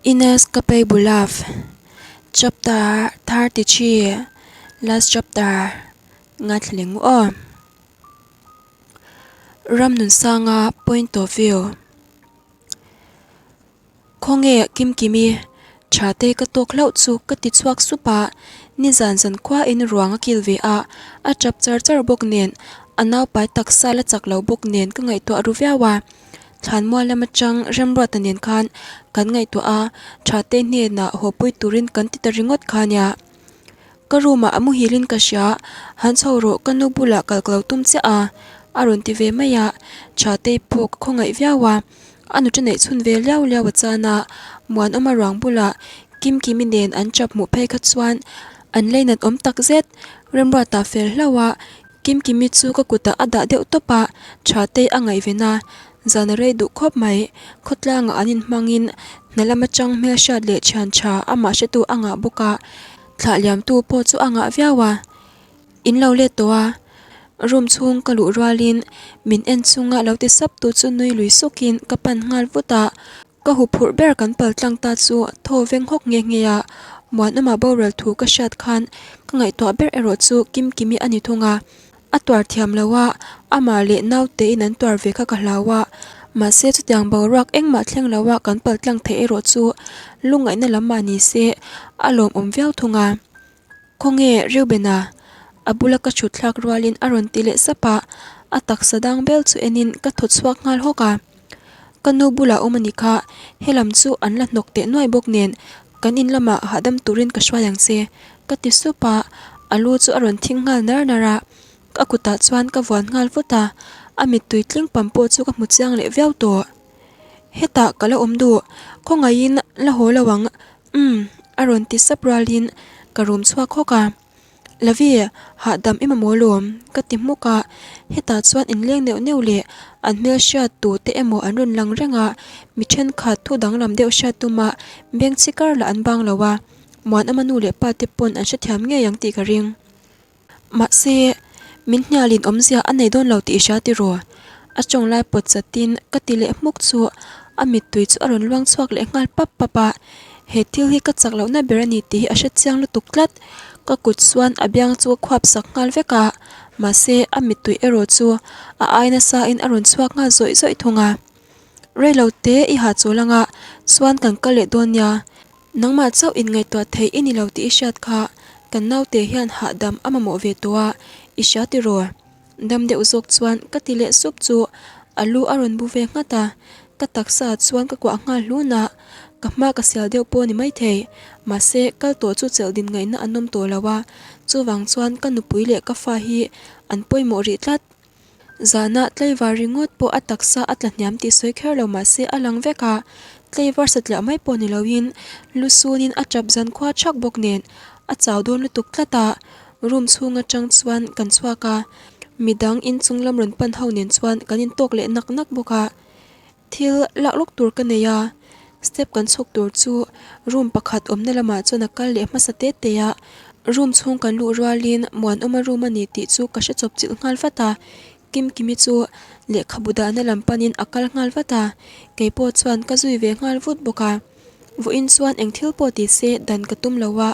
Inescapable Love Chapter 33 Last Chapter Ngaithla leh ngu aw. Ramnunsanga Point of View Khawnge Kimkimi tha te ka tawk hlauh chu ka ti chhuak sup a, nizan zan khua in ruang a kil ve a, a tap char char bawk nen a naupai taksa la chak lo bawk nen ka ngaihtuah ru viau a. Thlanmual lam atang Remruata nen khan kan ngaihtuah a, Thatei hnenah haw pui turin kan ti ta ringawt kha nia. Ka room ah a muhil in ka hria, han chho rawh ka nu bulah kal ka lo tum chiah a, a rawn ti ve mai a, Thatei pawh ka khawngaih viau a, a nuṭa neih chhun ve liau liau a chan a, Muanawma ruang bulah Kimkimi nen an chap hmuh phei kha chuan an leinat awm tak zet, Remruata fel hlauh a, Kimkimi chu ka kutah a dah deuh tawp a, tha te a ngaihven a, zan a rei duh khawp mai. Khawtlangah an inhmangin hna lam atang hmelhriat leh thian tha amah hretu a ngah bawk a, thlah liamtu pawh chu a ngah viau a. In lo let tawh a, room chhung ka luh rualin min en chunga lo ti sap tu chu nui lui sukin ka pan nghal vut a, Ka huphurh ber kan pal tlang ta chu thaw veng hawk nghe nghe a, Muanawma boral thu ka hriat khan ka ngaihtuah ber erawh chu Kimkimi a ni thung a. A tuar thiam lo a, amah leh naute in an tuar ve kha ka hlau a, mahse chutiang boruak engmah thleng lo a kan pal tlang theih erawh chu lungngaihna lam mah ni se a lawmawm viau thung a. Khawnge Reuben-a? A bula ka thut thlak rualin a rawn ti leh sap a, a taksa dang bel chu enin ka thaw chhuak nghal hawk a. Ka nu bulah awm a ni kha, helam chu an la hnawk teh nuai bawk nen kan in lamah hahdam turin ka hruai ang che, ka ti sup a, a lu chu a rawn thing nghal nar nar a, ka kutah chuan ka vuan nghal vut a, a mittui tling pam pawh chu ka hmu chiang leh viau tawh. Hetah ka la awm duh, khawngaihin la haw lo ang, umm a rawn ti sap rualin ka rum chhuak hawk a. Lavi, hahdam i mamawh lawm, ka ti hmuk a, hetah chuan inleng neuh neuh leh an hmel hriat tu te emaw an rawn lang reng a, mi thenkhat thu danglam deuh hriat tuma beng chi kar lah an bang lo a, Muanawma nu leh pa te pawn an hrethiam ngei ang tih ka ring. Mahse, min hnialin awmzia a nei dawn lo tih i hria tiraw? A tawng lai pawt chatin ka ti leh hmuk chu a mittui chu a rawn luang chhuak leh nghal pap pap a, He thil hi ka chak lohna ber a ni tih hi a hre chiang lutuk tlat. Ka kut chuan a biang chu ka khuap sak nghal vek a, mahse a mittui erawh chu a ai nasa in a rawn chhuak nghal zawih zawih thung a. Reilo te i ha chawl anga chuan kan kal leh dawn nia, nangmah chauh inngaihtuah theih i ni lo tih i hriat kha kan naute hian hahdam a mamawh ve tawh a, i hria tiraw? Dam deuh zawk chuan ka ti leh sup chu a lu a rawn bu ve nghat a, ka taksa ah chuan ka kuah nghal hlun a, ka hma ka sial deuh pawh a ni maithei. Mahse, kal tawh chu chelh din ngaihna an awm tawh lo a, chuvang chuan ka nupui leh ka fa hi an pawimawh rih tlat. Zana tlaivar ringawt pawh a taksa a tla hniam tih sawi kher lo mahse a lang vek a, tlaivar satliah mai pawh ni loin lu sunin a tap zan khua thak bawk nen a chau dawn lutuk tlat a, Room chhung atang chuan kan chhuak a, midang inchung lam rawn pan ho nen chuan kan intawk leh nak nak bawk a. Thil lak lawk tur ka nei a, step kan chhuk tur chu room pakhat awmna lamah chuan a kal leh hmasa te te a. Room chhung kan luh rualin Muanawma room a ni tih chu ka hre chawp chilh nghal vat a, Kimkimi chu lehkhabu dahna lam panin a kal nghal vat a, keipawh chuan ka zui ve nghal vut bawk a. Vawiin chuan eng thil pawh ti se dan ka tum lo a,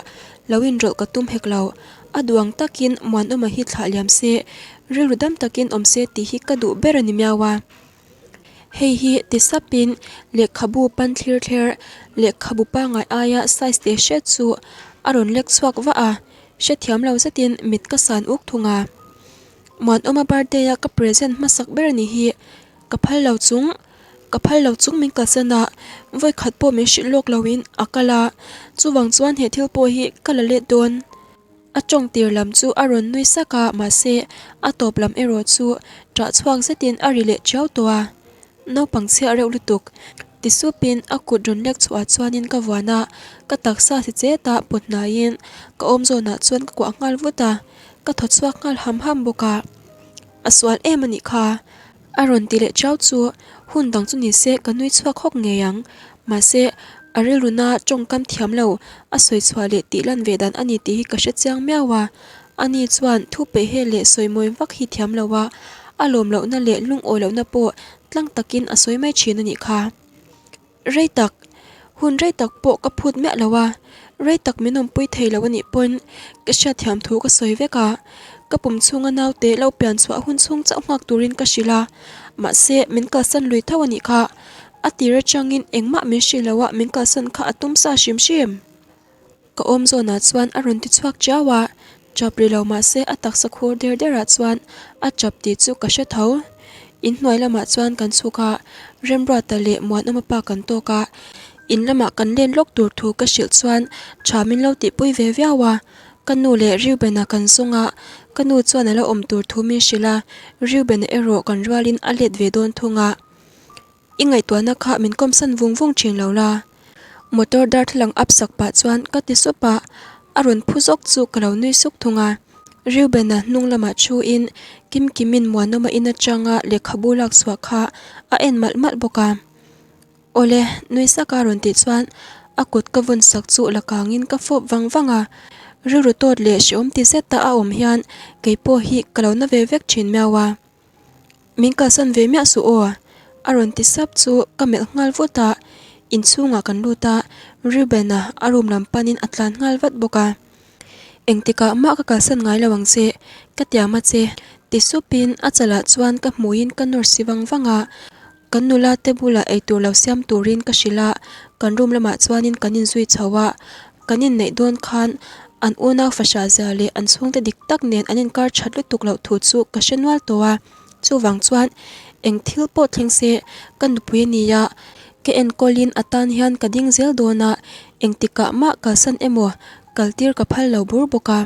lo inrawlh ka tum hek lo. A duh ang takin Muanawma hi thlah liam se, rilru dam takin awm se tih hi ka duh ber a ni miau a. Hei hi ti sapin lehkhabu pan thlir thler lehkhabu pangngai aia size teh hret chu a rawn lek chhuak vah a, hrethiam lo zetin mit ka san uk thung a. Muanawma birthday a ka present hmasak ber a ni hi ka phal lo chung. Ka phal lo chung min kalsan a, vawi khat pawh min hrilh lawk loin a kal a, chuvang chuan he thil pawh hi ka la let dawn. A tawng tir lam chu a rawn nui sak a, mahse a tawp lam erawh chu ṭah chhuak zetin a ri leh ṭiau tawh a. Naupang chhiah reuh lutuk ti supin a kut rawn lek chhuah chuanin ka vuan a, ka taksa si chet a pawt hnaiin ka awm zawnah chuan ka kuah nghal vut a, ka thaw chhuak nghal ham ham bawk a. A sual em a nih kha. A rawn ti leh chau chu hun dang chu ni se ka nui chhuak hawk ngei ang. Mahse, a rilruna tawngkam thiam lo a sawi chhuah leh tih lan ve dan a ni tih hi ka hre chiang miau a. Ani chuan thu peih he leh sawi mawi vak hi thiam lo a, a lawm lohna leh lungawi lohna pawh tlang takin a sawi mai thin a nih kha. Rei tak! Hun rei tak pawh ka phut miah lo a, rei tak min awmpui thei lo a nih pawn ka hriatthiam thu ka sawi vek a, ka pum chhunga naute lo pian chhuah hun chhung chauh nghak turin ka hrilh a, mahse min kalsan lui tho a nih kha, a tir atangin engmah min hrilh lo a min kalsan kha a tum sa hrim hrim. Ka awm zawnah chuan a rawn ti chhuak chiau a, chap ri lo mah se a taksa khur der derah chuan a chap tih chu ka hre tho. In hnuai lamah chuan kan chhuk a, Remruata leh Muanawma pa kan tawk a, in lamah kan len lawk tur thu ka hrilh chuan tha min lo tihpui ve viau a, ka nu leh Reuben-a kan zawng a, ka nu chuan a lo awm tur thu min hrilh a, Reuben-a erawh kan rualin a let ve dawn thung a. I ngaihtuahna kha min kawmsan vung vung thin lo la. Motor darthlalang up sak pah chuan ka ti sup a, a rawn phu zawk chu ka lo nui suk thung a. Reuben-a hnung lamah thu in Kim Kimin Muanawma in atanga lehkhabu lak chhuah kha a en malh malh bawk a. Awle, nui sak a rawn tih chuan a kut ka vawn sak chu la kangin ka fawp vang vang a. Rilru tawt leh hrehawm ti zeta a awm hian keipawh hi ka lo na ve vek thin miau a. Min kalsan ve miah suh aw, a rawn ti sap chu ka melh nghal vut a, inchhungah kan lut a, Reuben-a a room lam panin a tlan nghal vat bawk a. Engtikah mah ka kalsan ngai lo ang che, ka tiam a che, ti supin a chalah chuan ka hmuiin ka nawr si vang vang a, kan nula te bulah eitur lo siam turin ka hrilh a, kan room lamah chuanin kan inzui chho a, kan inneih dawn khan an unau fahrah zia leh an chhungte dik tak nen an inkar that lutuk loh thu chu ka hre nual tawh a, chuvang chuan eng thil pawh thleng se ka nupui a nia, ka enkawlin a tan hian ka ding zel dawn a, engtikah mah kalsan emaw kaltir ka phal lo bur bawk a.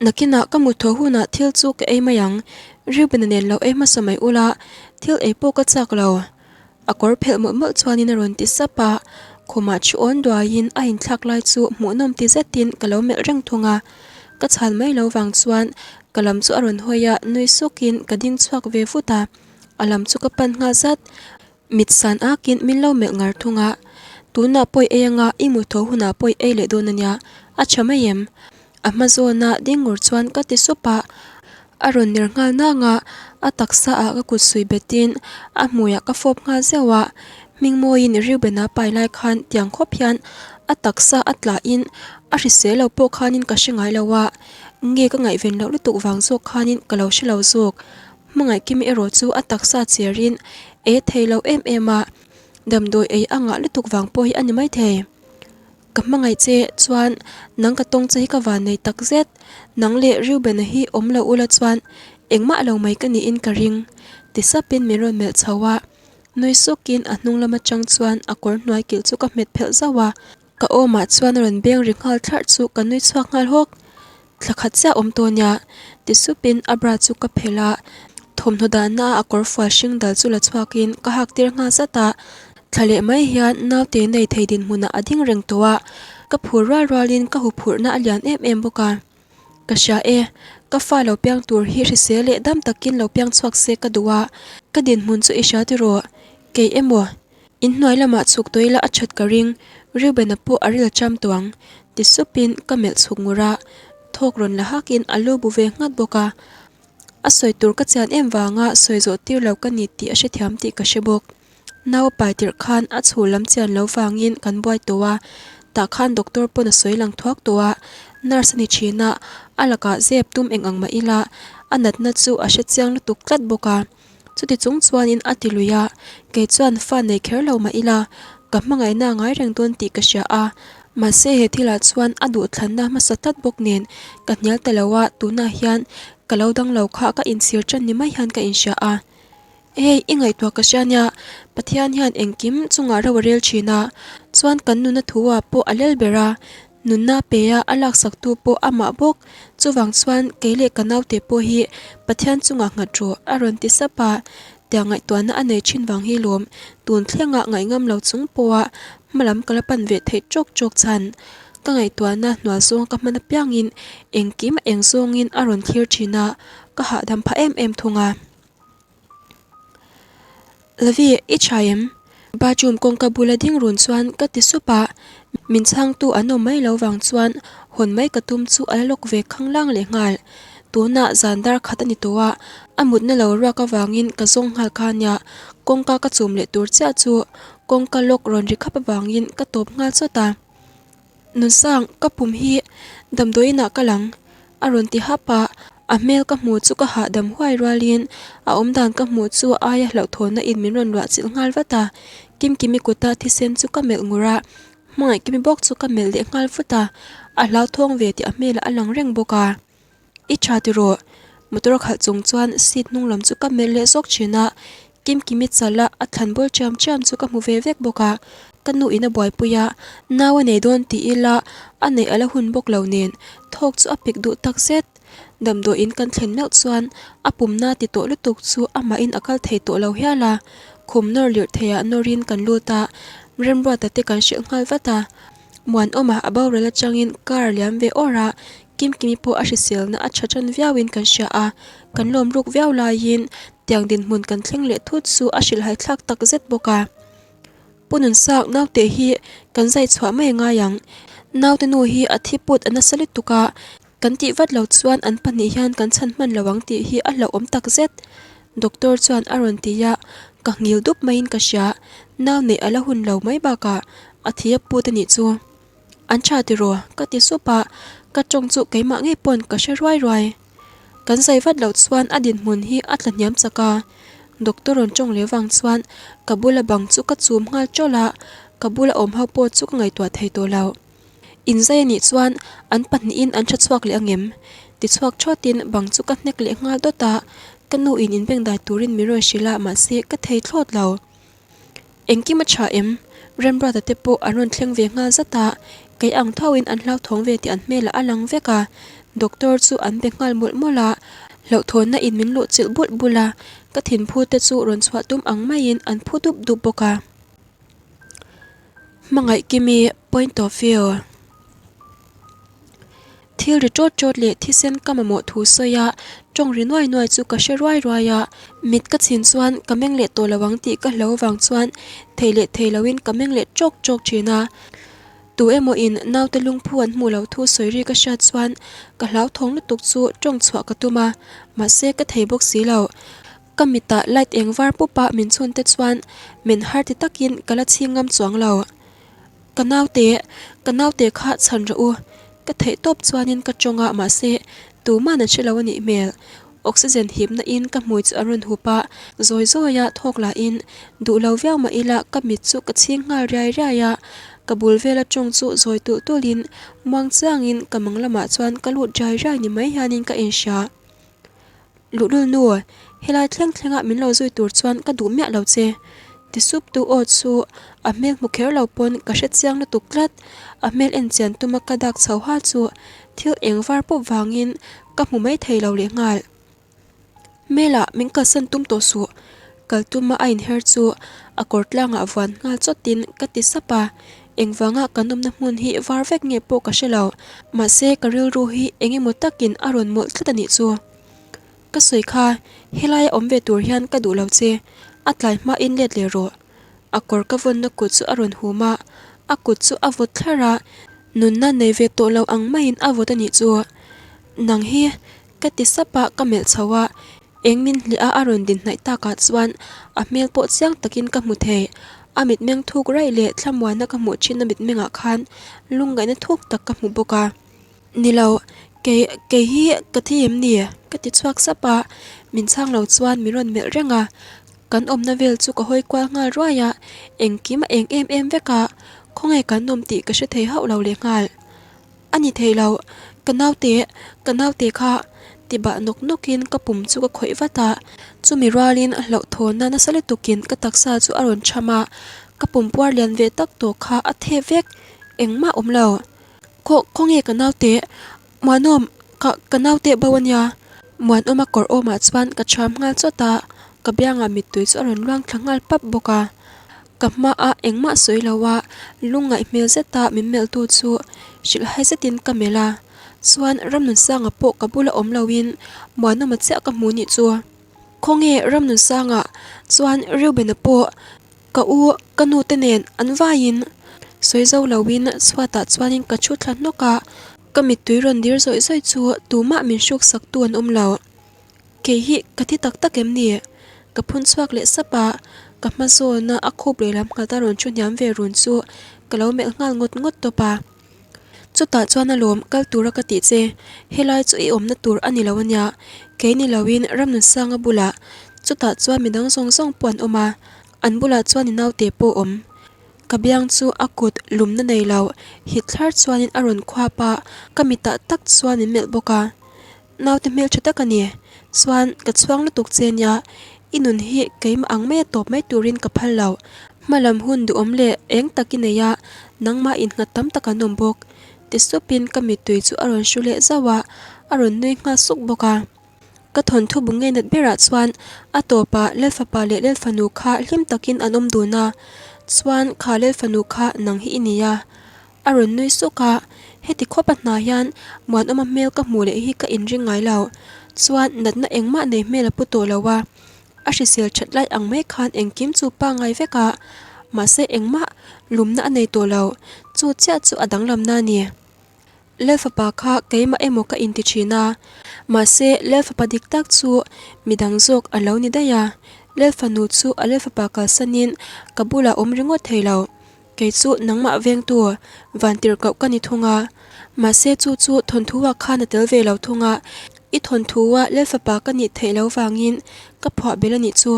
Nakinah ka mut thaw hunah thil chu ka ei mai ang, Reuben-a nen lo ei hmasa mai ula, thil ei pawh ka chak lo. A kawr phelh mawlh mawlh chuanin a rawn ti sap a, khumah thu awn duaiin a inthlak lai chu hmuhnawm ti zetin ka lo melh reng thung a. Ka chhan mai lo vang chuan ka lam chu a rawn hawi a, nui sukin ka ding chhuak ve vut a, a lam chu ka pan nghal zat. Mit san akin min lo melh ngar thung a, tunah pawi ei anga i mu tho hunah pawi ei leh dawn ania, a tha mai em? A hma zawna ding ngur chuan ka ti sup a, a rawn ner nghal nang a, a taksa ah ka kut suih betin a hmuiah ka fawp nghal zeuh a, Hmingmawiin Reuben-a pai lai khan tiang khawp hian a taksa a tlahin a hrisel lo pawh khanin ka hre ngai lo a, nge ka ngaihven loh lutuk vang zawk khanin ka lo hre lo zawk. Hmangaihkimi erawh chu a taksa cherin e thei lo em em a, damdawi ei a ngah lutuk vang pawh hi a ni maithei. Ka hmangaih che chuan nang ka tawng che hi ka van nei tak zet, nang leh Reuben-a hi awm lo ula chuan engmah lo mai ka niin ka ring, ti sapin min rawn melh chho a, nui sukin a hnung lam atang chuan a kawr hnuai kilh chu ka hmet phelh zauh a. Ka awmah chuan a rawn beng ri nghal thlarh chu ka nui chhuak nghal hawk. Thla khat chiah awm tawh nia, ti supin a bra chu ka phelh a, thawmhnaw dahna a kawr fual hring dal chu la chhuakin ka hak tir nghal zat a. Thla leh mai hian naute nei thei dinhmunah a ding reng tawh a, ka phur rual rualin ka huphurhna a lian em em bawk a. Ka hria e, ka fa lo piang tur hi hrisel leh dam takin lo piang chhuak se ka duh a, ka dinhmun chu i hria tiraw? Kei emaw? In hnuai lamah chhuk tawh ila a that ka ring, Reuben-a pawh a ril cham tawh ang, ti supin ka melh chhuk ngur a, thawk rawn la hakin a lu bu ve nghat bawk a. A sawi tur ka chian em vanga sawi zawh tir lo ka ni tih a hrethiam tih ka hre bawk. Nau a pai tirh khan a chhul lam chian lo vangin kan buai tawh a, tah khan doctor pawn a sawi lang thuak tawh a, nurse a ni thin a, a lakah zep tum eng ang mah ila a natna chu a hre chiang lutuk tlat bawk a. Chuti chung chuanin a ti lui a, kei chuan fa nei kher lo mah ila, ka hmangaihna a ngai reng dawn tih ka hria a, mahse he thilah chuan a duhthlanna hmasa tlat bawk nen ka hnial ta lo a, tunah hian ka lo dang lo kha ka inchhir tan ni mai hian ka inhria a. Hei, i ngaihtuah ka hria nia, Pathian hian engkim chungah ro a rel thin a, chuan kan nuna thu ah pawh a lel ber a, Nunna pe a a laksaktu pawh amah bawk. Chuvang chuan kei leh ka naute pawh hi Pathian chungah nghat rawh a rawn ti sap a. Tiang ngaihtuahna a nei thin vang hi lawm tun thlengah ngaihngam lo chung pawha hmalam ka la pan ve theih tawk tawk chhan. Ka ngaihtuahna hnual zawng ka hman apiangin engkim a eng zawngin a rawn thlir thin a, ka hahdam phah em em thung a. Lavi, i tha em? Bathroom kawngka bula ding run chuan ka ti sup a, min chhangtu an awm mai lo vang chuan hawn mai ka tum chu a la lawk ve khanglang leh nghal. Tunah zan dar khat a ni tawh a, a mutna lo ruak avangin ka zawng nghal kha nia, kawngka ka chum leh tur chiah chu kawngka lock rawn ri khap avangin ka tawp nghal chawt a. Nunsang, ka pum hi damdawiin ah ka lang a rawn ti hap a, a hmel ka hmu chu ka hahdam huai rualin a awmdan ka hmuh chu aia hlauhthawnna in min rawn luah chilh nghal vat a, Kimkimi kuta thisen chu ka melh ngur a, Hmangaihkimi bawk chu ka melh leh nghal vut a, a hlauthawng ve tih a hmelah a lang reng bawk a. I tha tiraw? Motor khalh chung chuan seat hnung lam chu ka melh leh zawk thin a, Kimkimi chala a thlan bawl chiam chiam chu ka hmu ve vek bawk a, ka nu in a buaipui a, nau a nei dawn tih ila a neih a la hun bawk lo nen thawk chu a pik duh tak zet. Damdawiin kan thlen meuh chuan a pumna ti tawh lutuk chu amahin a kal thei tawh lo hial a, khum nawr lirh theiah nawrin kan lut a, Remruata te kan hrilh nghal vat a. Muanawma a boral atangin car a liam ve awr a, Kimkimi pawh a hriselna a tha tan viauin kan hria a, kan lawm ruk viau laiin tiang dinhmun kan thleng leh thut chu a hrilhhai thlak tak zet bawk a. Pu Nunsak naute hi kan zai chhuah mai ngai ang, naute nu hi a thi put a nasa lutuk a, Kan tih vat lo chuan an pahnih hian kan chhan hman lo ang tih hi a hlauhawm tak zet. Doctor chuan a rawn ti a, ka nghil dup maiin ka hria. Nau neih a la hun lo mai bakah a thi a put a nih chu. An tha tiraw? Ka ti sup a, ka tawng chu keimah ngei pawn ka hre ruai ruai. Kan zai vat loh chuan a dinhmun hi a tla hniam chak a. Doctor rawn tawng leh vang chuan ka bula bang chu ka chum nghal tawlh a, ka bula awm ho pawh chu ka ngaihtuah thei tawh lo. Inzai a nih chuan an pahnihin an tha chhuak leh angem? Tichhuak thawtin bang chu ka hnek leh nghal dawt a, ka nu in inbengdai turin min rawn hrilh a mahse ka thei thlawt lo. Engkim a tha em? Remruata te pawh an rawn thleng ve nghal zat a, kei ang thauhin an hlauthawng ve tih an hmelah a lang vek a, doctor chu an be nghal mawlh mawlh a, hlauhthawnna in min luh chilh bulh bulh a, ka thinphu te chu rawn chhuah tum ang maiin an phu dup dup bawk a. Hmangaih Kimi point of view. Thil ri tawt tawt leh thisen ka mamawh thu sawi a, tawng ri nuai nuai chu ka hre ruai ruai a, mit ka chhin chuan ka meng leh tawh lo ang tih ka hlo vang chuan thei leh thei loin ka meng leh tawk tawk thin a. Tu emaw in naute lungphu an hmuh loh thu sawi ri ka hriat chuan ka hlauthawng lutuk chu tawng chhuah ka tum a, mahse ka thei bawk si lo. Ka mitah light eng var pup a min chhun te chuan min har ti takin ka la chhing ngam chuang lo. Ka naute, ka naute kha chhan rawh u. Ka theih tawp chuanin ka tawng a mahse tuman an hre lo a nih hmel. Oxygen hipna in ka hmui chu a rawn hup a, zawi zawi a thawk lahin duh lo viau mah ila ka mit chu ka chhing nghal riai riai a, ka bul vela tawng chu zawi tulh tulhin muang chiangin ka mang lamah chuan ka lut riai riai ni mai hianin ka inhria. Luhlul nu, helai thleng thlenga min lo zui tur chuan ka duh miah lo che. Ti sup tu aw chu a hmel hmu kher lo pawn ka hre chiang lutuk tlat. A hmel en chian tuma ka dak chho ha chu thil eng var pawp vangin ka hmu mai thei lo leh nghal. Hmelah min kalsan tum tawh suh. Kal tuma a inher chu a kawr tlangah vuan nghal chawtin ka ti sap a. Engvanga kan awmna hmun hi var vek nge pawh ka hre lo, mahse ka rilru hi eng emaw takin a rawn mawlh tlat a nih chu. Ka sawi kha, helaia awm ve tur hian ka duh lo che, a tlai hmain let leh rawh. A kawr ka vawnna kut chu a rawn hum a, a kut chu a vawt thlar a, nunna nei ve tawh lo ang maiin a vawt a nih chu. Nang hi, ka ti sap a, ka melh chho a, Eng min hliah a a rawn din hnaih takah chuan a hmel pawh chiang takin ka hmu thei. A mitmeng thuk raih leh thlamuanna ka hmuh thinna mitmengah khan lungngaihna thuk tak ka hmu bawk a. Ni lo, kei, kei hi ka thi em ni? Ka ti chhuak sap a, min chhang lo chuan min rawn melh reng a. Kan awmna vel chu ka hawi kual nghal ruai a, engkim a eng em em vek a, khawnge kan awm tih ka hre thei hauh lo lehnghal. A ni thei lo, ka naute, ka naute kha ti bah nawk nawkin ka pum chu ka khawih vat a, chumi rualin hlauhthawnna nasa lutukin ka taksa chu a rawn cham a, ka pum puar lian ve tak tawh kha a thep vek, engmah awm lo. Khaw, khawnge ka naute, Muanawm, ka, ka naute bo a nia. Muanawma kawr awmah chuan ka cham nghal chawt a, ka biangah mittui chu a rawn luang thla nghal pap bawk a. Ka hmaah engmah sawi lo a, lungngaih hmel zeta min melhtu chu hrilhhai zetin ka melh a, chuan Ramnunsanga pawh ka bula awm loin Muanawma chiah ka hmu nih chu. Khawnge Ramnunsanga chuan Reuben-a pawh ka u ka nu te nen an vaiin sawi zo loin chhuatah chuanin ka thu thla hnawk a. Ka mittui rawn dir zawih zawih chu tumah min hruk sak tu an awm lo. Kei hi ka thi tak tak em ni? Ka phun chhuak leh sap a, ka hma zawna a khup lehlam nghat a rawn thu hniam ve run chu ka lo melh nghal ngawt ngawt tawp a. Chutah chuan alawm kal tura ka tih che, helai chu i awmna tur a ni lo ania, kei ni loin Ramnunsanga bulah chutah chuan midang zawng zawng pawh an awm a, an bulah chuan i naute pawh awm. Ka biang chu a kut lumna nei lo hit thlar chuanin a rawn khuap a, ka mitah tak chuan min melh bawk a. Naute hmeltha tak a ni. Chuan ka chhuang lutuk che nia, i nun hi keimah ang maia tawp mai turin ka phal lo. Hma lam hun duhawm leh eng tak i nei a, nangmah innghat tam tak an awm bawk. Ti supin ka mittui chu a rawn hru leh zauh a, a rawn nui nghal suk bawk a. Ka thawnthu bu ngei nat berah chuan a tawpah Lalfapa leh Lalfanu kha hlim takin an awm dun a, chuan kha Lalfanu kha nang hi i ni a. A rawn nui suk a, heti khawp a hna hian Muanawma hmel ka hmuh leh hi ka inring ngai lo. Chuan natna engmah nei hmel a pu tawh lo a, a hrisel that lai ang mai khan engkim chu pangngai vek a, mahse engmah lumna a nei tawh lo, chu chiah chu a danglamna a ni. Lalfapa kha keimah emaw ka inti thin a, mahse Lalfapa dik tak chu midang zawk a lo ni daih a, Lalfanu chu a Lalfapa kalsanin ka bulah awm ringawt thei lo. Kei chu nangmah vengtu vantirhkoh ka ni thung a, mahse chu chu thawnthuah khan a tel ve lo thung a, i thawnthuah Lalfapa ka nih theih lo vangin ka phuah belh a nih chu.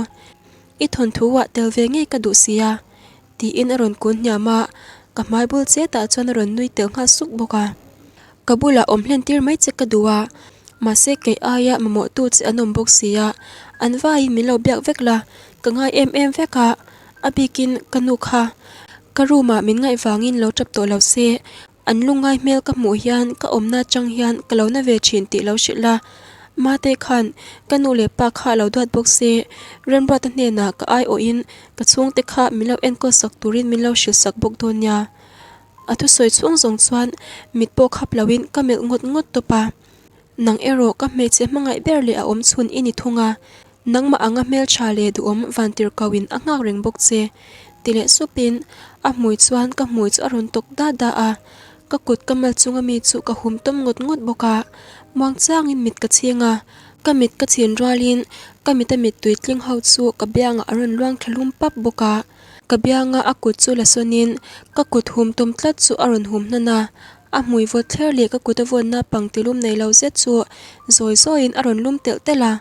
I thawnthuah tel ve ngei ka duh si a, tiin a rawn kun hniam a, ka hmai bul chetah chuan a rawn nui tel nghal suk bawk a. Ka bulah awm hlen tir mai che ka duh a, mahse kei aia mamawhtu che an awm bawk si a, an vaiin min lo biak vek la, ka ngai em em vek a, a bikin ka nu kha ka room ah min ngaih vangin lo tap tawh lo se, an lungngai hmel ka hmuh hian ka awmna atang hian ka lo na ve thin tih lo hrilh la, mate khan ka nu leh pa kha lo duat bawk se, Remruata hnenah ka aiawhin ka chhungte kha min lo enkawl sak turin min lo hrilh sak bawk dawn nia. A thusawi chhung zawng chuan mit pawh khap loin ka melh ngawt ngawt tawp a, nang erawh ka hmeichhe hmangaih ber leh a awm chhun i ni thung a, nangmah anga hmeltha leh duhawm vantirhkohin a nghak reng bawk che, ti leh supin a hmui chuan ka hmui chu a rawn tawk da da a, ka kut ka mal chunga mi chu ka hum tawm ngawt ngawt bawk a, muangchangin mit ka chhing a, ka mit ka chhin rualin ka mita mittui tling ho chu ka biangah a rawn luang thla lum pap bawk a. Ka bianga a kut chu la sawnin ka kut hum tum tlat chu a rawn hum hnan a, a hmui vawt thler leh ka kut a vawnna pangti lum nei lo zet chu zawi zawiin a rawn lum telh telh a.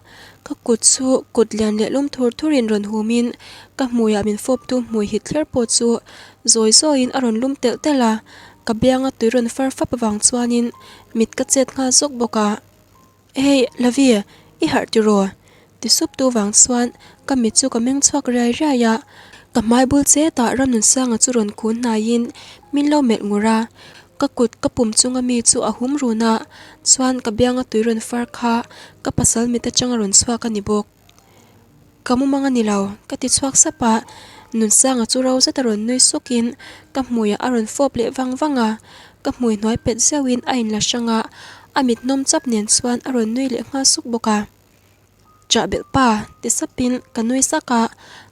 Ka kut chu kut lian leh lum thur thurin rawn humin ka hmuiah min fawptu hmui hit thler pawh chu zawi zawiin a rawn lum telh telh a, ka bianga tui rawn far fap avang chuanin mit ka chet nghal zawk bawk a. Hey, Lavi, i harh tiraw? Ti sup tu vang chuan ka mit chu ka meng chhuak riai riai a, ka hmai bul chetah Ramnunsanga chu rawn kun hnaiin min lo melh ngur a, ka kut ka pum chunga mi chu a hum run a, chuan ka bianga tui rawn far kha ka pasal mit atanga rawn chhuak a ni bawk. Ka mumang a ni lo, ka ti chhuak sap a, Nunsanga chu ro zet a rawn nui sukin ka hmuiah a rawn fawp leh vang vang a, ka hmui hnuai pet zeuhin a inla hrang a, a mit hnawm chap nen chuan a rawn nui leh nghal suk bawk a. Chah belh pa, ti sapin ka nui sak a,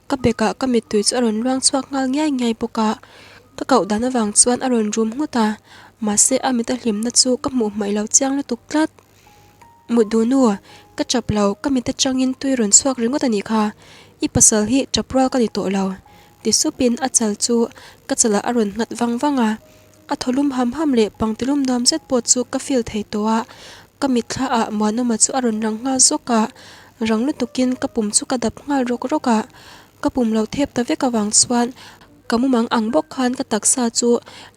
ka bekah ka mittui chu a rawn luang chhuak nghal ngiai ngiai bawk a, ka koh dan avang chuan a rawn rum nghut a, mahse a mit a hlimna chu ka hmuh hmaih lo chiang lutuk tlat. Mut duh nu, ka chap lo, ka mit atangin tui rawn chhuak ringawt a nih kha, i pasal hi chap rual ka ni tawh lo, ti supin a chal chu ka chalah a rawn nghat vang vang a, a thaw lum ham ham leh pangtilum nuam zet pawh chu ka feel thei tawh a, ka mitthla ah Muanawma chu a rawn rang nghal zawk a, rang lutukin ka pum chu ka dap nghal rawk rawk a, ka pum lo thep ta vek avang chuan Ka mumang ang bawk khan ka taksa chu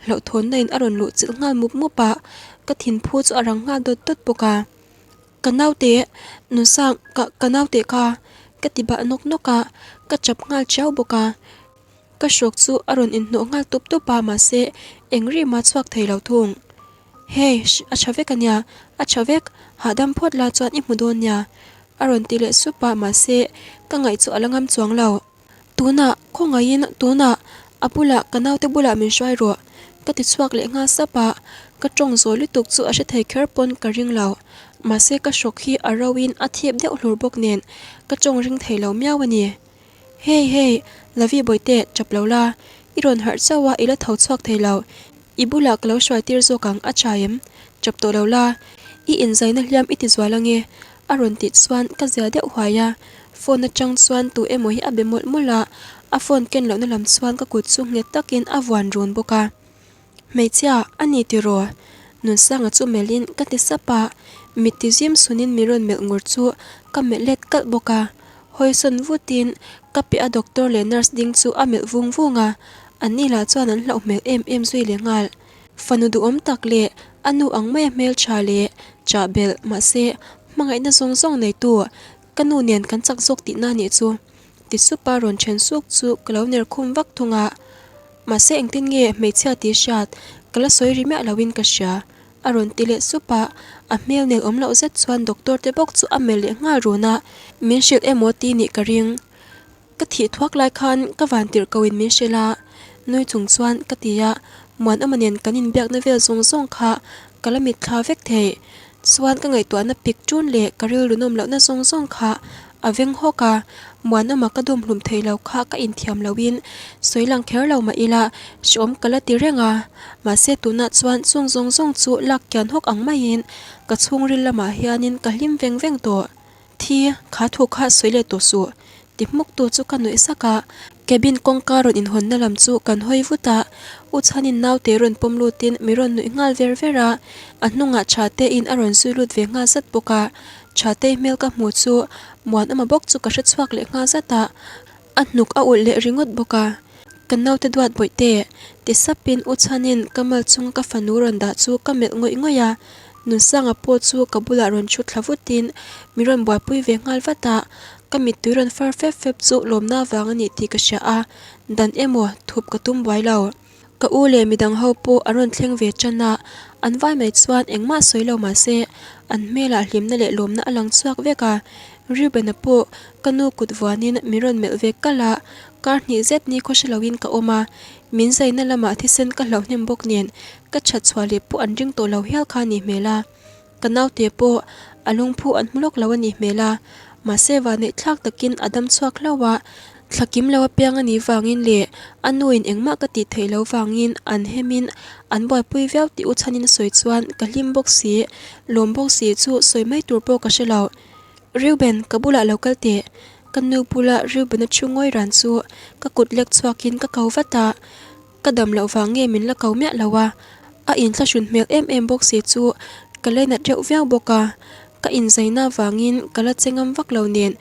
hlauhthawnna in a rawn luh chilh nghal mup mup a, ka thinphu chu a rang nghal dawt dawt bawk a. Ka naute, Nunsang, ka ka naute kha, ka ti bah nawk nawk a, ka chap nghal chiau bawk a. Ka hrawk chu a rawn inhnawh nghal tup tup a mahse eng ri mah chhuak thei lo thung. Hey, a tha vek ania, a tha vek, hahdam phawt la chuan i hmu dawn nia, a rawn ti leh sup a mahse ka ngaih chu a la ngam chuang lo. Tunah, khawngaihin tunah a bulah ka naute bulah min hruai rawh, ka ti chhuak leh nghal sap a, ka tawng zawi lutuk chu a hre thei kher pawn ka ring lo. Mahse ka hrawk hi a roin a thip deuh hlur bawk nen ka tawng ring thei lo miau a ni. Hey hey, Lavi bawihte, tap lo la, i rawn harh chauh a i la tho chhuak thei lo, i bulah ka lo hruai tir zawk ang a tha em? Chap tawh lo la, i inzaina hliam i ti zual ange, a rawn tih chuan ka zia deuh huai a. Phone atang chuan tu emaw hi a be mawlh mawlh a, a phone ken lohna lam chuan ka kut chu nghet takin a vuan run bawk a. Hmeichhia, a ni tiraw? Nunsanga chu melhin ka ti sap a, mit ti zim sunin mi rawn melh ngur chu ka melh let kalh bawk a. Hawisawn vutin ka piah a doctor leh nurse ding chu a melh vung vung a, anni lah chuan an hlauh hmel em em zui leh nghal. Fanu duhawm tak leh a nu ang maia hmeltha leh chah belh mahse hmangaihna zawng zawng neitu ka nu nen kan chak zawk tihna nih chu ti supa rawn then suk chu ka lo ner khum vak thung a. Mahse engtin nge hmeichhia tih hriat ka la sawi ri miah loin ka hria a rawn ti leh sup a, a hmel nel awm loh zet chuan doctor te bawk chu a melh leh nghal run a, min hrilh emaw ti nih ka ring. Ka thih thuak lai khan ka van tirh ko in min hrilh a, nui chung chuan ka ti a, Muanawma nen kan inbiakna vel zawng zawng kha ka la mitthla vek thei. Chuan ka ngaihtuahna pik ṭun leh ka rilru nawm lohna zawng zawng kha a veng hawk a, Muanawma ka dum hlum thei lo kha ka inthiam loin sawi lang kher lo mah ila hreawm ka la ti reng a, mahse tunah chuan chung zawng zawng chu lak kian hawk ang maiin ka chhungril lamah hianin ka hlim veng veng tawh. Thi, kha thu kha sawi leh tawh suh, ti hmuk tu chu ka nuih sak a. Cabin kawngka rawn inhawnna lam chu kan hawi vut a, U Chhanin naute rawn pawm lutin mi rawn nuih nghal ver ver a, a hnungah Thatei in a rawn zui lut ve nghal zat bawk a. Thatei hmel ka hmu chu Muanawma bawk chu ka hre chhuak leh nghal zat a, a hnuk a ulh leh ringawt bawk a. Ka naute duat bawihte, ti sapin U Chhanin ka mal chunga ka fanu rawn dah chu ka melh ngawih ngawih a, Nunsanga pawh chu ka bulah rawn thu thla vutin mi rawn buaipui ve nghal vat a, ka mittui rawn far fep fep chu lawmna vang a nih tih ka hria a, dan emaw thup ka tum buai lo. Ka u leh midang ho pawh an rawn thleng ve tan a, an vai mai chuan engmah sawi lo mah se an hmelah hlimna leh lawmna a lang chhuak vek a, Reuben-a pawh ka nu kut vuanin min rawn melh ve kalh a, kar hnih zet ni khawhre loin ka awm a, min zaina lamah thisen ka hlauh hnem bawk nen ka that chhuah leh pawh an ring tawh lo hial kha a nih hmel a, ka naute pawh a lungphu an hmu lawk lo a nih hmel a, mahse vanneih thlak takin a dam chhuak hlauh a, thla kim lo apiang a nih vangin leh a nuin engmah ka tih theih loh vangin an hemin an buaipui viau tih u chhanin a sawi chuan ka hlim bawk si, lawm bawk si chu sawi mai tur pawh ka hre lo. Reuben, ka bulah lo kal teh. Ka nu bula Reuben-a thu ngawi ran chu ka kut lek chhuakin ka ko vat a. Ka dam loh vang nge min la ko miah lo a, a inthlahrun hmel em em bawk si chu ka leinat reuh viau bawk a, ka inzaina vangin ka la che ngam vak lo nen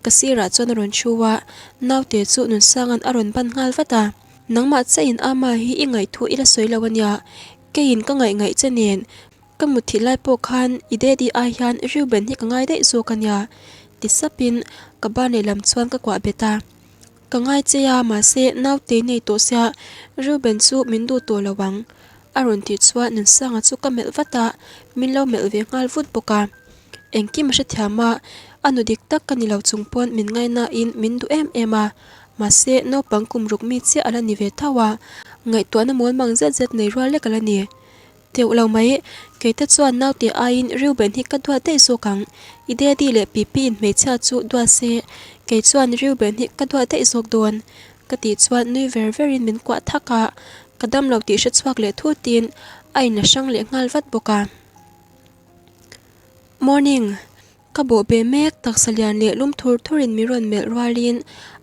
ka sirah chuan a rawn thu a, naute chu Nunsanga'n a rawn ban nghal vat a. Nangmah chiahin ama hi i ngaihthu i la sawi lo a nia, keiin ka ngaih ngaih che nen ka mutthilh lai pawh khan i daddy ai hian Reuben hi ka ngai daih zawk a nia ti sapin ka ban lehlam chuan ka kuah bet a. Ka ngai che a, mahse naute nei tawh sia Reuben chu min duh tawh lo ang a rawn tih chuan Nunsanga chu ka melh vat a, min lo melh ve nghal vut bawk a. Engkim a hrethiam a, a nu dik tak ka ni lo chung pawn min ngaihnain min duh em em a, mahse naupang kum ruk mi chiah a la ni ve tho a, ngaihtuahna mawl mang zet zet nei rual lek a la ni. Teuh lo mai, keite chuan naute aiin Reuben hi ka duat daih zawk ang. I daddy leh Pipi in hmeichhia chu duat se, kei chuan Reuben hi ka duat daih zawk dawn. Ka tih chuan nui ver verin min kuah thak a, ka dam lo tih hre chhuak leh thutin a inla hrang leh nghal vat bawk a. Morning. Ka bawh be mek, taksa lian leh lum thur thurin mi rawn melh rualin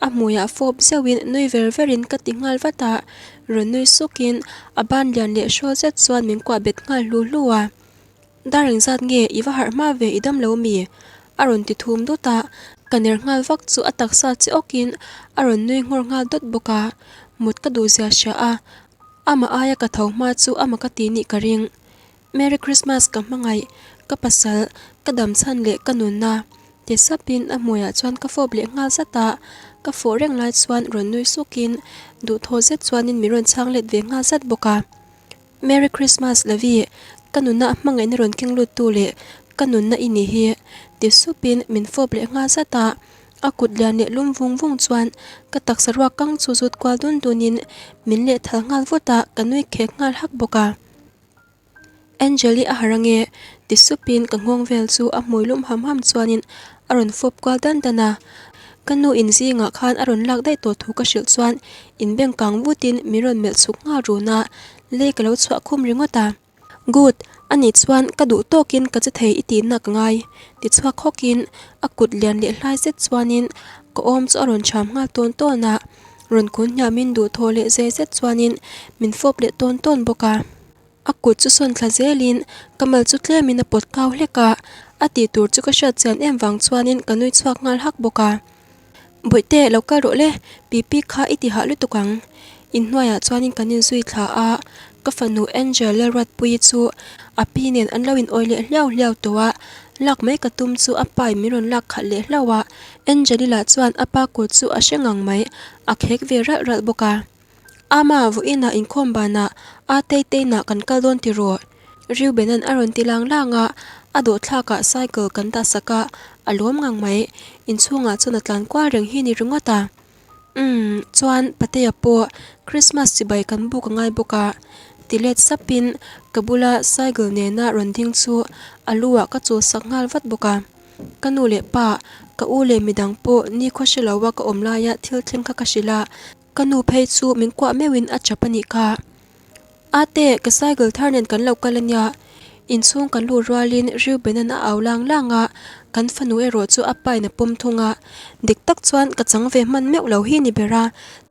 a hmuiah fawp zeuhin nui ver verin ka ti nghal vat a, rawn nui sukin a ban lian leh hrawl zet chuan min kuah bet nghal hlu hlu a. Dar engzat nge i va harh hma ve i dam lo mi? A rawn ti thum dut a, ka ner nghal vak chu a taksa che awkin a rawn nui nghawr nghal dawt bawk a, mut ka duh zia hria a, amah aia ka tho hma chu amah ka ti nih ka ring. Merry Christmas ka hmangaih, ka pasal, ka dam chhan leh ka nunna ti sapin a hmuiah chuan ka fawp leh nghal zat a, ka fawh reng lai chuan rawn nui sukin duhthawh zet chuanin min rawn chhang let ve nghal zat bawk a. Merry Christmas Lavi, ka nunna hmangaihna rawn keng lut tu leh ka nunna i nih hi ti supin min fawp leh nghal zat a, a kut lian leh lum vung vung chuan ka taksa ruak kang chu zut kual dun dunin min lehthal nghal vut a, ka nui khek nghal hak bawk a. Angel-i a harh ange ti supin ka nghawng vel chu a hmui lum ham ham chuanin a rawn fawp kual dan dan a. Ka nu in zingah khan a rawn lak daih tawh thu ka hrilh chuan in beng kang vutin min rawn melh chhuk nghal run a, lei ka lo chhuah khum ringawt a. Good, anih chuan ka duh tawkin ka che thei i tihna ka ngai, ti chhuak hawkin a kut lian leh hlai zet chuanin ka awm chu a rawn cham nghal tawn tawn a, rawn kun hniamin duhthawh leh zai zet chuanin min fawp leh tawn tawn bawk a. A kut chu sawn thla zelin ka mal chu tlemin a pawt kau hlek a, a tih tur chu ka hriat chian em vang chuanin ka nui chhuak nghal hak bawk a. Bawihte, lo kal rawh le, pipi kha i ti hah lutuk ang. Inhnuaiah chuanin kan inzui thla a, ka fanu Angel Lalruatpuii chu a pi nen an lo in awi leh hliau hliau tawh a, lak mai ka tum chu a pa in min rawn lak khalh leh hlauh a, Angel-i lah chuan a pa kut chu a hre ngang mai, a khek ve ralh ralh bawk a. Ama, vawiinah inkhawm banah a tei teinah kan kal dawn tiraw? Reuben-a'n a rawn ti lang lang a, a dawhthlakah cycle kan dah sak a, a lawm ngang mai. Inchhungah chuan a tlan kual reng hi ni ringawt a. Umm, chuan Patea pawh Christmas chibai kan buk a ngai bawk a, ti let sapin ka bula cycle nena rawn ding chu a lu ah ka chul sak nghal vat bawk a. Ka nu leh pa, ka u leh midang pawh nikhua hre loa ka awm laia thil thleng kha ka hrilh a, Ka nu phei chu min kuah meuhin a chap a nih kha. Ate, ka cycle thar nen kan lo kal a nia. Inchhung kan lut rualin Reuben-a'n a au lang lang a, kan fanu erawh chu a pain a pawm thung a. Dik tak chuan ka chang ve hman meuh lo hi ni ber a.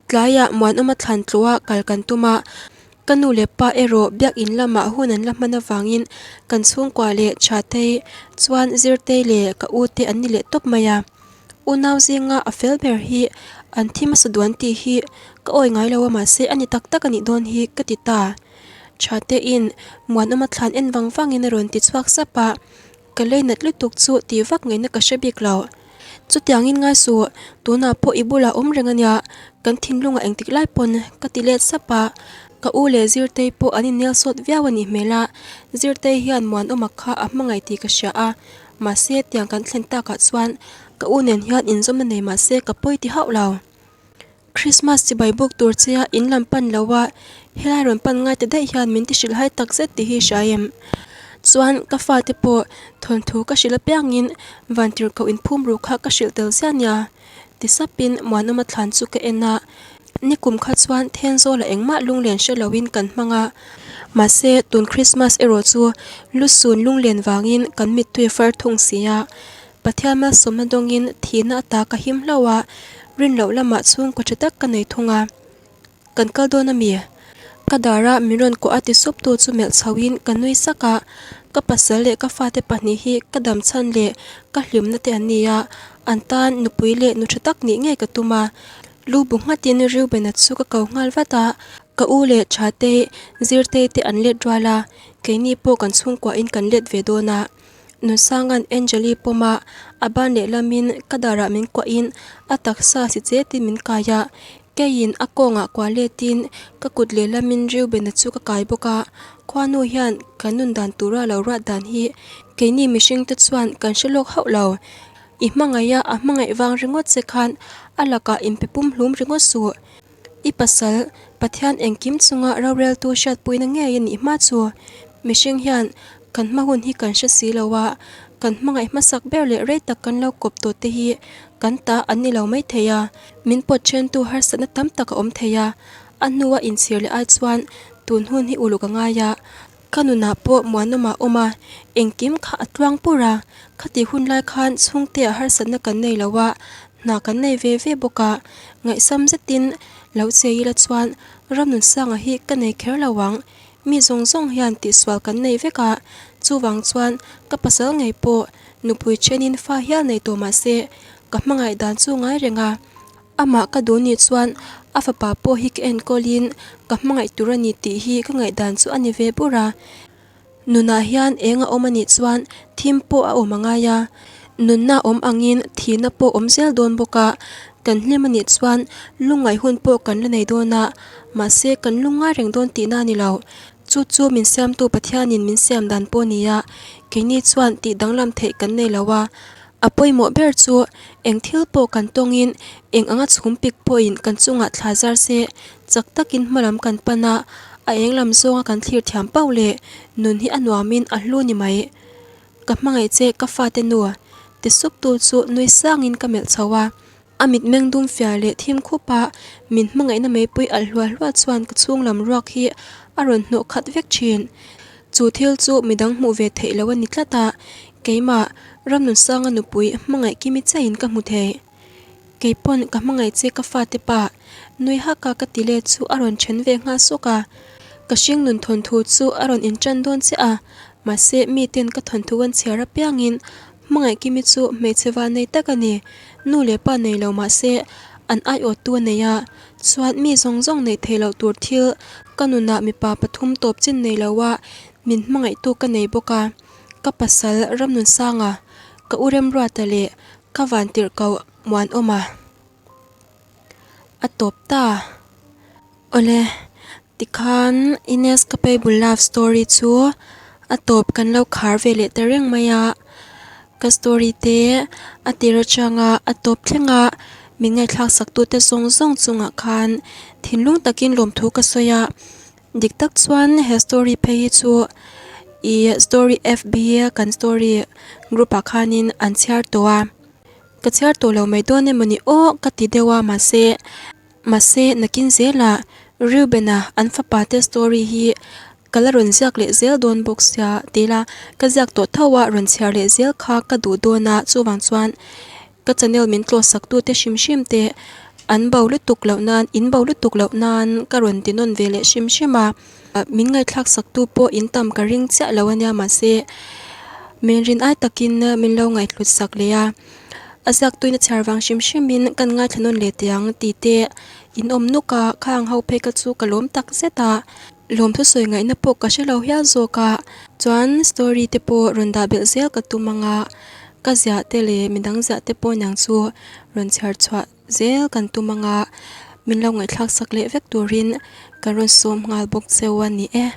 Tlaiah Muanawma thlan tluah kal kan tum a, ka nu leh pa erawh biakin lamah hun an la hman avangin kan chhungkua leh Thatei chuan Zirtei leh ka u te an ni leh tawp mai a. Unau zinga a fel ber hi an thi hmasa duan tih hi ka awi ngai lo a mahse a ni tak tak a nih dawn hi ka ti ta. Tha tein Muanawma thlan en vang vangin a rawn ti chhuak sap a, ka lei nat lutuk chu tih vak ngaihna ka hre bik lo. Chutiangin ngai suh, tunah pawh i bulah awm reng a nia, kan thinlungah engtik lai pawn ka ti let sap a, ka u leh Zirtei pawh an innel sawt viau a nih hmel a, Zirtei hian Muanawma kha a hmangaih tih ka hria a, Mahse, tiang kan thlen takah chuan ka u nen hian inzawmna nei mahse ka pawi ti hauh lo. Christmas chibai buk tur che a in lam pan lo a, helai rawn pan ngai ta daih hian min ti hrilhhai tak zet tih hi hria em? Chuan ka fate pawh thawnthu ka hrilh apiangin vantirhkoh inphum ru kha ka hrilh tel ziah nia. Ti sapin Muanawma thlan chu ka en a, Nikum kha chuan Thenzawla engmah lunglen hre loin kan hmang a, mahse tun Christmas erawh chu lusun lunglen vangin kan mittui far thung si a. Pathian malsawmna dawngin thihna ata ka him hlauh a, rin loh lamah chhungkaw tha tak ka nei thung a. Kan kal dawn a mi? Ka dara min rawn kuah a ti sup tu chu melh chhoin ka nui sak a, ka pasal leh ka fate pahnih hi ka dam chhan leh ka hlimna te an ni a, an tan nupui leh nu tha tak nih ngei ka tum a. Lu bu nghatin Reuben-a chu ka ko nghal vat a, ka u leh Thatei, Zirtei te an let rual a, keini pawh kan chhungkuahin kan let ve dawn a. Nunsanga'n Angeli pawm a, a ban lehlamin ka darah min kuahin a taksa si chetin min kai a, keiin a kawngah kuah letin ka kut lehlamin Reuben-a chu ka kai bawk a, khuanu hian kan nun dan tura lo ruat dan hi keini mihringte chuan kan hre lawk hauh lo. I hmangaih a, a hmangaih vang ringawt che khan a lakah inpe pum hlum ringawt suh. I pasal, Pathian engkim chunga roreltu hriatpuina ngei a nih hma chu mihring hian kan hma hun hi kan hre si lo a, kan hmangaih hmasak ber leh rei tak kan lo kawp tawh te hi kan ta an ni lo mai thei a, min pawt thentu harsatna tam tak a awm thei a, a hnua inchhir leh ai chuan tun hun hi uluk a ngai a. Ka nunah pawh Muanawma a awm a, engkim kha a tluang pur a, khatih hun lai khan chhungte ah harsatna kan nei lo a, hna kan nei ve ve bawk a, ngaihsam zetin lo che ila chuan Ramnunsanga hi ka nei kher lo ang, mi zawng zawng hian tihsual kan nei vek a, chuvang chuan ka pasal ngei pawh nupui thenin fa hial nei tawh mah se ka hmangaih dan chu ngai reng a. Amah ka duh nih chuan a fapa pawh hi ka enkawlin ka hmangaih tur a ni tih hi ka ngaihdan chu a ni ve bur a. Nunah hian eng a awm a nih chuan thim pawh a awm a ngai a, nunna awm angin thihna pawh awm zel dawn bawk a, kan hlim a nih chuan lungngaih hun pawh kan la nei dawn a, mahse kan lungngai reng dawn tihna a ni lo. Chu chu min siamtu Pathianin min siam dan pawh a ni a, keini chuan tih danglam theih kan nei lo a. A pawimawh ber chu eng thil pawh kan tawngin eng anga chhum pik pawhin kan chungah thla zar se chak takin hmalam kan pan a, a eng lam zawnga kan thlir thiam pauh leh nun hi a nuamin a hlu ni mai. Ka hmangaih che ka fate nu ti sup tu chu nui sangin ka melh chho a, a mitmeng dum fiah leh thim khup a min hmangaihna meipui alh hluah hluah chuan ka chhung lam ruak hi a rawn hnawh khat vek thin. Chu thil chu midang hmuh ve theih loh a ni tlat a, keimah Ramnunsanga nupui hmangaih kimi chiahin ka hmu thei. Keipawn ka hmangaih che ka fate pa, nui hak a ka ti let chu a rawn then ve nghal sawk a. Ka hringnun thawnthu chu a rawn intan dawn chiah a, mahse miten ka thawnthu an chhiar apiangin hmangaih kimi chu hmeichhe van nei tak a ni. Nu leh pa nei lo mahse an aiawttu a nei a, chuan mi zawng zawng neih theih loh tur thil ka nunah mipa pathum tawp chin nei lo a min hmangaihtu ka nei bawk a, ka pasal Ramnunsanga, ka u Remruata leh Ka van tirh ko muanawm a, a tawp ta. Awle, tikhan Inescapable Love Story chu a tawp kan lo khar ve leh ta reng mai a. Ka story te a tir atanga a tawp thleng a, min ngaihthlak sak tute zawng zawng chungah khan thinlung takin lawmthu ka sawi a. Dik tak chuan he story phei hi chu ih story fb kan story group ah khanin an chhiar tawh a ka chhiar tawh lo mai dawn emaw ni aw ka ti deuh a mahse mahse nakin zelah Reuben-a an fapa te story hi ka la rawn ziak leh zel dawn bawk sia tih ila ka ziak tawh tho a rawn chhiar leh zel kha ka duh dawn a chuvang chuan. Ka channel min tlawh sak tute hrim hrim te an bo lutuk loh nan in bo lutuk loh nan ka rawn ti nawn ve leh hrim hrim a min ngaihthlak sak tu pawh in tam ka ring chiah lo ania mahse min rin ai takin min lo ngaihhlut sak leh a a ziak tuina chhiar vang hrim hrim in kan ngaithla nawn leh teh ang tih te in awm nuk a khang ho phei kha chu ka lawm tak zet a lawmthu sawi ngaihna pawh ka hre lo hial zawk a chuan story te pawh rawn dah belh zel ka tum ang a. Ka ziah te leh midang ziah te pawh niang chu rawn chhiar chhuah zel kan tum anga min lo ngaihthlak sak leh vek turin kan rawn sawm nghal bawk cheu a ni e.